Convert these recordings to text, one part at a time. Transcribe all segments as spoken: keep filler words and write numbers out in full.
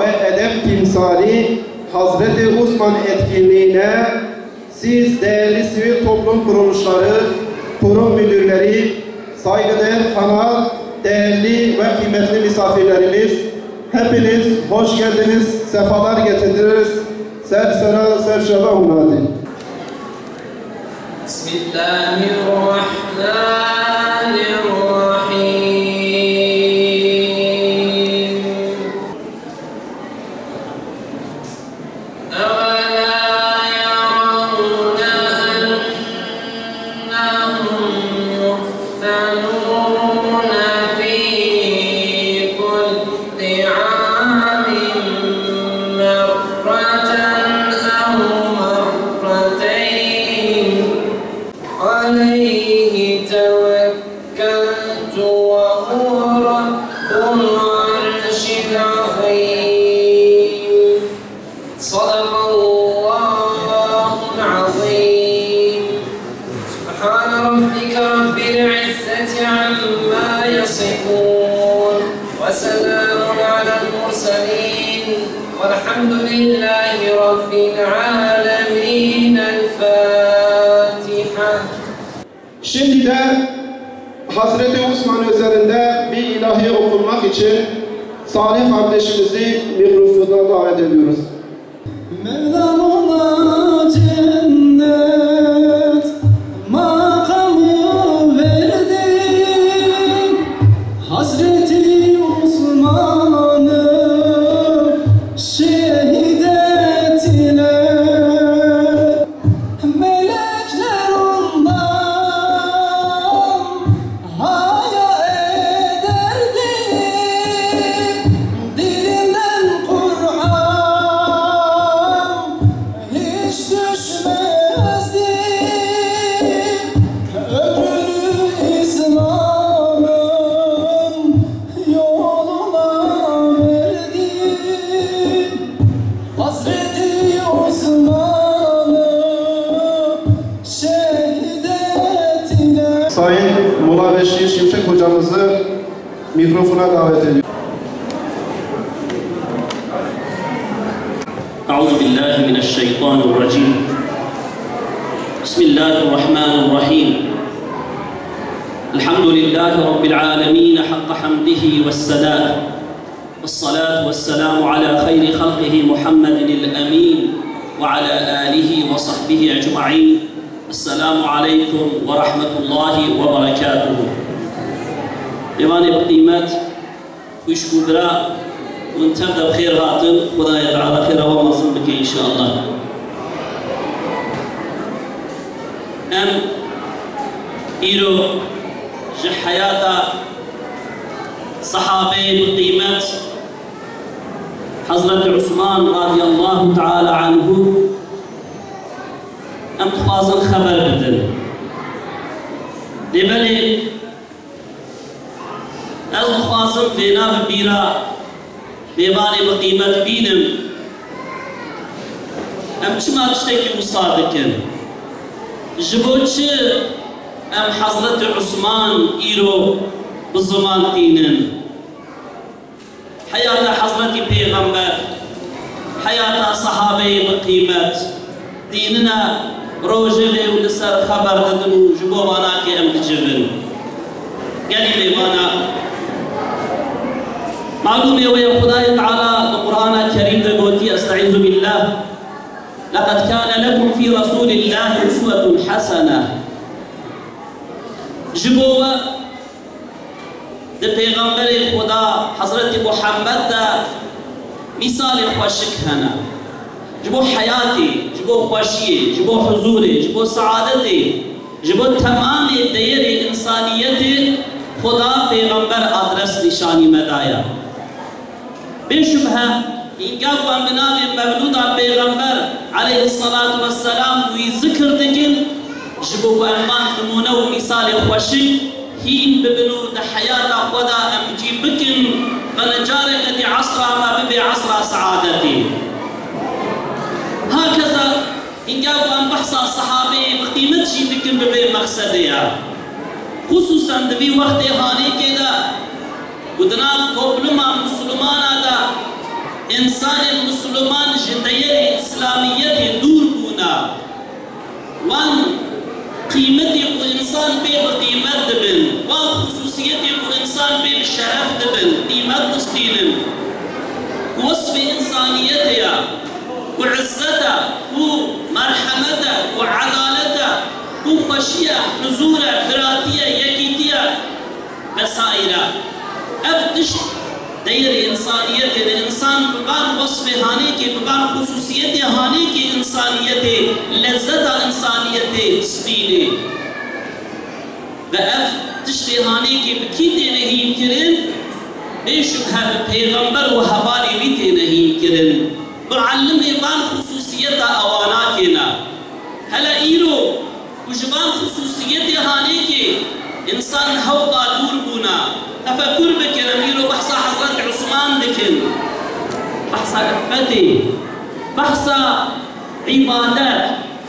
ve edep timsali Hazreti Osman etkinliğine siz değerli sivil toplum kuruluşları, kurum müdürleri, saygıdeğer kanal, değerli ve kıymetli misafirlerimiz, hepiniz hoş geldiniz, sefalar getirdiniz. Ser sera, ser şeva hunadi. بسم الله الرحمن الرحيم. أولا يرون أنهم يفتنون في كل عام مرة أو مرتين. عليه توكلت وهو رب العرش العظيم. صدق الله العظيم. سبحان ربك رب العزة عما يصفون. وسلام على المرسلين. والحمد لله رب العالمين. الفاتحة. Şimdi de Hazreti Osman özelinde bir ilahi okunmak için Salih kardeşimizi mikrofona davet ediyoruz. Mevlam ona cennet makamı verdi. Hazreti Osman'ı şehit ettiler. Melekler ondan haya ederdi. Dilinden Kur'an hiç düşmezdi. Ömrünü İslam'ın yoluna verdi. Hazreti Osman'ı şehit ettiler. Sayın Mola Beşir Şimşek hocamızı mikrofona davet ediyorum. أعوذ بالله من الشيطان الرجيم. بسم الله الرحمن الرحيم. الحمد لله رب العالمين حق حمده والثناء. والصلاة والسلام على خير خلقه محمد الأمين وعلى آله وصحبه أجمعين. السلام عليكم ورحمة الله وبركاته. Mêvanê bi qîmet, xwişk û bira, hûn tev de bi xêr hatin, Xwedayê Teala xêra we mezin bike înşallah. Em îro ji heyata sehabeyê bi qîmet Hezretî Usman radiyallahu teala anhu em dixwazin xeber bidin. Lê belê ez dixwazim vêna bi bîra mêvanê bi qîmet bînim. Em çima tiştekî wisa dikin? Ji bo çi em Hezretî Usman îro bi ziman tînin? Heyata Hezretî Pêxember, heyata sehabeyê bi qîmet, tînine rojevê û li ser xeber didin û ji bo vanakê em dicivin. Gelî lê vana. Malûmê wê ye Xwedayê Teala di Qur'ana Kerîm de gotî, Estaizu billah, "Leqed kâne lekum fî Resûlillâhi uswetun hesene." Ji bo we di Pêxemberê Xweda Hezretî Muhammed de mîsalê xweşik hene. Ji bo heyatê, ji bo xweşiyê, ji bo huzûrê, ji bo seadetê, ji bo temamê deyerê însaniyetê Xweda Pêxember adres nîşanî me daye. Bê şubhe, hînga ku em bi navê Mevlûda Pêxember aleyhisselatu vesselam wî zikir dikin, ji bo ku em van nimûne û mîsalê xweşik hîn bibin û di heyata xwe de em cî bikin, qe necareke dî esra me bibe esra seadetê. Hakeza, hînga ku em behsa sehabeyê bi qîmet jî dikin bi vê mexsedê ye. Xusûsen di vî wextê hanêkê de ku di nav topluma Mislimana de Însanên misliman ji deyerê îslamiyetê dûr bûne. Wan qîmetê ku însan pê bi qîmet dibin, wan xusûsiyetê ku însan pê bi şeref dibin, qîmet distînin. Ku wesfê însaniyetê ye, ku izzet e, ku merhemet e, ku edalet e, ku xweşî ye, huzûr e, biratî ye, yekîtî ye. Vesaîre. Ev tişt deyerê însaniyetê ne. Însan bi van wesfê hanêkê, bi van xusûsiyetê hanêkê însaniyetê, lezzeta însaniyetê distînê. Ve ev tiştê hanêkê bi kî têne hînkirin? Bê şubhe bi pêxember û hevalê wî têne hînkirin. Muallimê van xusûsiyeta ewanakê ne. Hele îro ku ji van xusûsiyetê hanêkê însan hewqa dûr bûna. Tefekur bikin, em îro behsa Hezret Usman dikin. Behsa iffetê, behsa îbadet,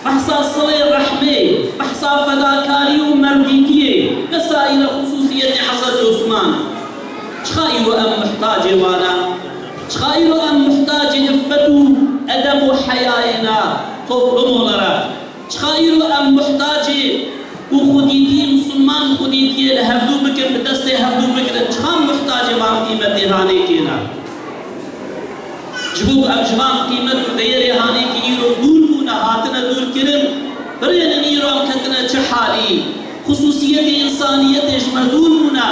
behsa silê rehmê, behsa fedakarî û merdîtiyê, vesaîre xusûsiyetê Hezret Usman. Çiqa îro em muhtacê wan e? Çiqa îro em muhtacê iffet û edeb û heyayê ne toplum olarak? Çiqa îro em muhtacê ku xwedîtî, misilman xwedîtiyê li hevdû bikin, bi destê hevdû bigirin, çiqa muhtacê van qîmetê hanêkê ne? Ji bo ku em ji van qîmet û deyerê hanêkê îro dûr bûne, hatine dûrkirin, birênin îro em ketine çi halî? Xusûsiyetê însaniyetê ji me dûr bûne.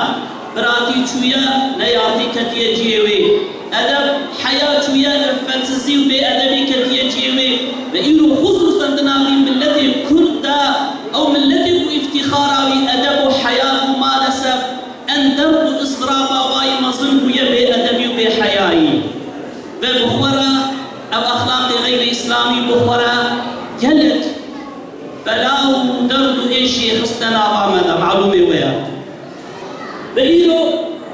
Biratî çûye, neyartî ketiye cihê wê. Edeb, heya çûye, iffetsizî û bêedebî ketiye cihê wê. Ve îro xusûsen di navî miletê Kurd de, ew miletê ku îftîxara wî edeb û heya bû, malesef en derd û iztiraba wayî mezin bûye bêedebî û bêheyayî. Ve bi xwe re ev exlaqê xeyrî îslamî bi xwe re gelek bela û derd û êşê xiste nava me de, malûmê we ye. Ve îro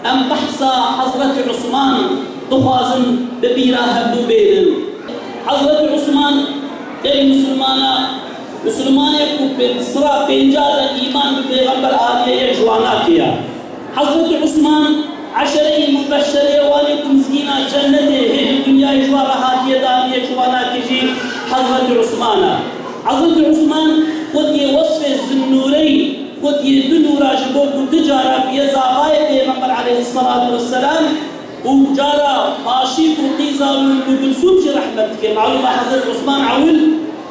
em behsa Hezretî Usman dixwazin bi bîra hevdû bênin. Hezretî Usman gelî misilmana, misilmanê ku bi sira pênca de îman bi pêxember aniye yek ji wan nakê ye. Hezretî Usman eşereyê mubeşerê, wanê ku mizgîna cennetê hê di dinyayê ji wan re hatiye dan, yek ji wan nakê jî Hezretî Usman e. Hezretî Usman xwediyê wesfê zinnûreyî, xwediyê du nûra ji bo ku du cara biye zavayê Pêxember aleyhisselatu vesselam û cara paşî ku qîza wî Ummu Kulsûm jî rehmet dike. Malûm e Hezret Usman ewil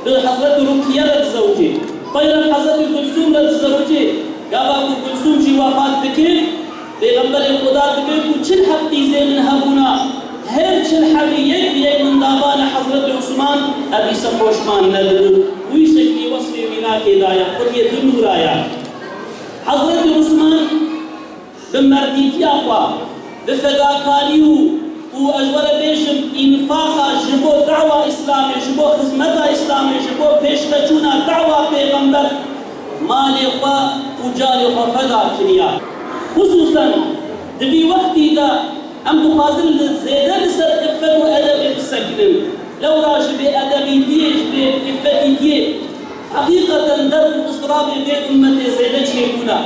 bi Hezret Rukiye re dizewicê. Pey re Hezret Kulsûm re dizewicê. Gava ku Kulsûm jî wefat dike, Pêxemberê Xuda dibe ku çil heb qîzê min hebûna, her çil hebî yek bi yek min dabane Hezretî Usman, ev îse poşman nebin. Wî şeklî wesfê wî nakê daye, xwediyê du nûra ye. Hezretî Usman bi merdîtiya xwe, bi fedakarî û, û ez ji we re bêjim, înfaqa ji bo dawa Îslamê, ji bo xizmeta Îslamê, ji bo pêşveçûna dawa Pêxember, malê xwe û canê xwe feda kiriya. Xusûsen di vî wextî de em dixwazin li zêde li ser iffet û edebê bisekinin. Lewra ji bêedebîtiyê, ji bêiffetîtiyê heqîqeten derd û iztirabê vê ummetê zêde çêbûne.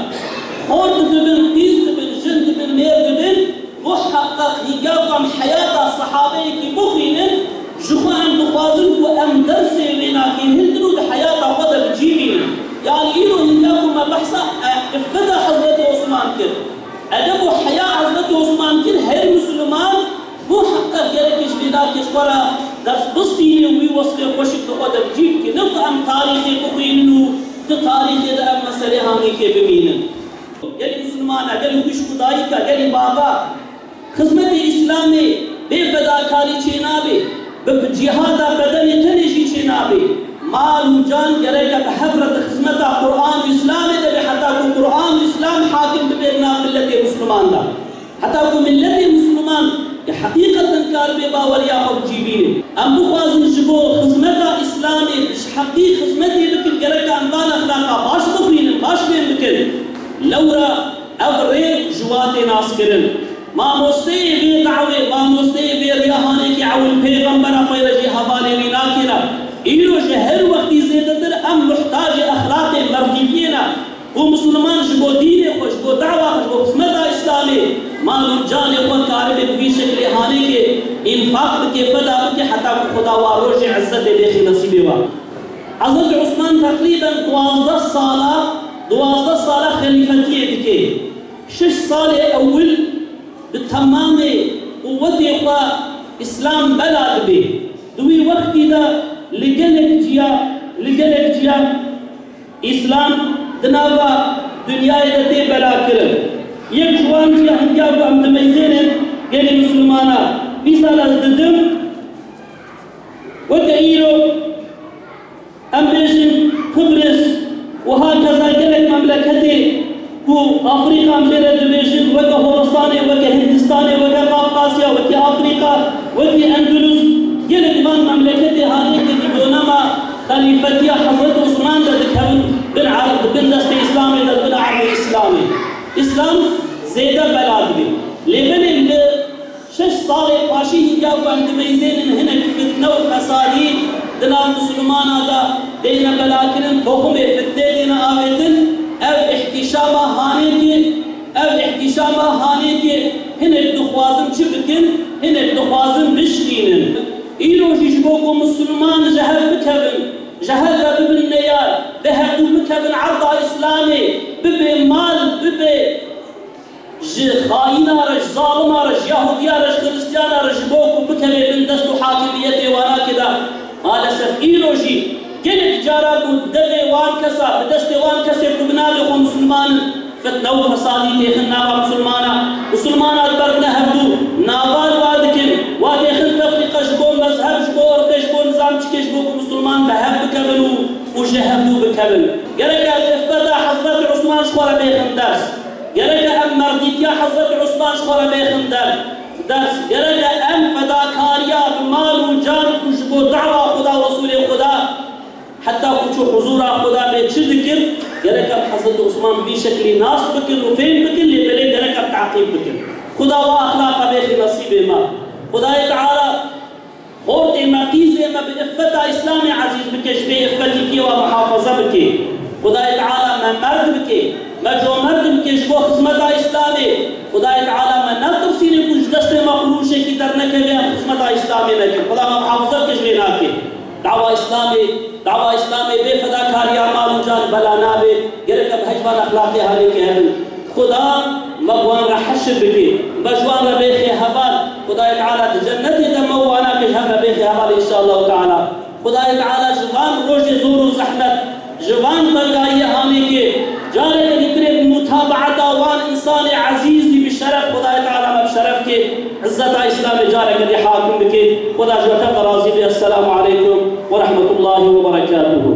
Xort dibin, qîz dibin, jin dibin, mêr dibin, muheqeq hînga ku em heyata sehabeyekî bixwînin, ji xwe em dixwazin ku em dersê wênakê hildin û di heyata xwe de bi cî bînin. Yanî îro hînga ku me behsa, e, iffeta Hezretî Osman kir, edeb û heya Hezretî Osman kir, her misliman muheqeq gerek ji vênakê ji xwe re ders bistîne û wî wesfê xweşik di xwe de bi cî bike. Ne ku em tarîxê bixwînin û di tarîxê de ev meselê hanîkê bimînin. Gelî misilman e, gelî xwişk û dayik e, gelî bava. Xizmetê Îslamê bê fedakarî çênabe, bi, bi cîhada bedenê tenê jî çênabe. Mal û can gereke bi hev re di xizmeta Quran û Îslamê de be, heta ku Quran û Îslam hakim bibe di nav miletê misliman de. Heta ku miletê misliman ki heqîqeten karibe baweriya xwe bi cî bîne. Em bixwazin ji bo xizmeta Îslamê bi ji heqî xizmetê bikin, gereke em van exlaqa baş bixwînin, baş fêm bikin. Lewra ev rê ji wa tê naskirin. Mamosteyê vê dawê, mamosteyê vê riya hanekî ewil pêxembera xwe re jî hevalê wî nakêne. Îro ji her wextî zêdetir em muhtacê exlaqê merdîtiyê ne. Ku misilman ji bo dînê xwe, ji bo dawa xwe, ji bo xizmeta Îslamê mal û canê xwe karibe bi vî şeklê hanekê Înfaq bike, feda bike, heta ku Xuda wa rojê izzetê bêxî nesîbê wa. Hezretî Osman teqrîben duwazdeh sala, duwazdeh sala xelîfetiyê dike. Şeş salê ewil bi temamê quwetê xwe Îslam bela dibe. Di wî wextî de li gelek ciya, li gelek ciya Îslam di nava dinyayê de tê belakirin. Yek ji wan jî hingiya ku em dimeyzênin gelê Misilmana. Mîsal ez didim, weke îro em bêjin Qibris û hakeza gelek memleketê ku Afrîka em jê re dibêjin, weke Horasanê, weke Hindistanê, weke Qafqasya, weke Afrîka, weke Endulus, gelek van memleketê hanê ku di donema xelîfetiya Hezret Osman de dikevin bin erd-, bin destê Îslamê de, bin erdê Îslamê. Îslam zêde bela dibe. Lê belê li şeş salê paşî hînga ku em dimeyzênin hinek fitne û fesadî di nav Misilmana de têne belakirin, toxumê fitnê têne avêtin, ev îhtîşama hanê ki, ev îhtîşama hanê ki hinek dixwazin çi bikin, hinek dixwazin bişkînin. Îro jî ji bo ku Misilman ji hev bikevin, ji hev re bibin neyar, bi hevdû bikevin erda Îslamê, bibe mal, bibe ji xayîna re, ji zalima re, ji Yahudiya re, ji Xiristiyana re, ji bo ku bikeve bin dest û hakimiyetê wana ki de, maalesef îro jî gelek cara ku devê wan kesa, bi destê wan kesê ku bi navê xwe Misilman in, fitne û fesadî têxin nava Misilmana. Misilmana diberdine hevdû, nava li wa dikin, wa têxin tefrîqe ji bo mezheb, ji bo irqê, ji bo nizam çikê, ji bo ku Misilman bi hev bikevin û, û ji hevdû bikevin. Gerek e li feda Hezretî Osman ji xwe re bêxin ders. Gereke em merdîtiya Hezretî Osman ji xwe re bêxin der, ders. Gereke em fedakariya bi mal û can ku ji bo dawa Xuda û Resûlê Xuda, heta ku çû huzûra Xuda bê çi dikir, gereke em Hezretî Osman bi vî şeklî nas bikin û fêm bikin, lê belê gereke em teqîb bikin. Xuda wa exlaqa bêxî nesîbê me. Xudayê Teala Xortê me, qîzê me bi iffeta Îslamê ezîz bike, ji vê iffetî kê wa muhafaza bike. Xudayê Teala me merd bike, me comerd bike ji bo xizmeta Îslamê. Xudayê Teala me netirsîne ku ji destê me qurûşekî dernekeve, em xizmeta Îslamê nekin. Xuda me muhafaza bike ji vê nake. Dawa Îslamê, dawa Îslamê bê fedakariya mal û can bela nabe. Gerek em hej van exlaqê hanê ke hebin. Xuda me bi wan re heşir bike, me ji wan re bêxê heval. Xudayê Teala di cennetê de me û wana pêş hev me bêxê heval înşallahu teala. Xudayê Teala ji van rojê zor û zehmet, ji van tengayiyê hanê ke, careke dîtirê bi mutabaeta wan însanê ezîzî bi şeref Xudayê Teala me bi şeref ke, izzeta Îslamê careke dî hakim bike. Xuda ji we tev de razî be. Esselamu aleykum ve rahmetullahi ve berekatuhu.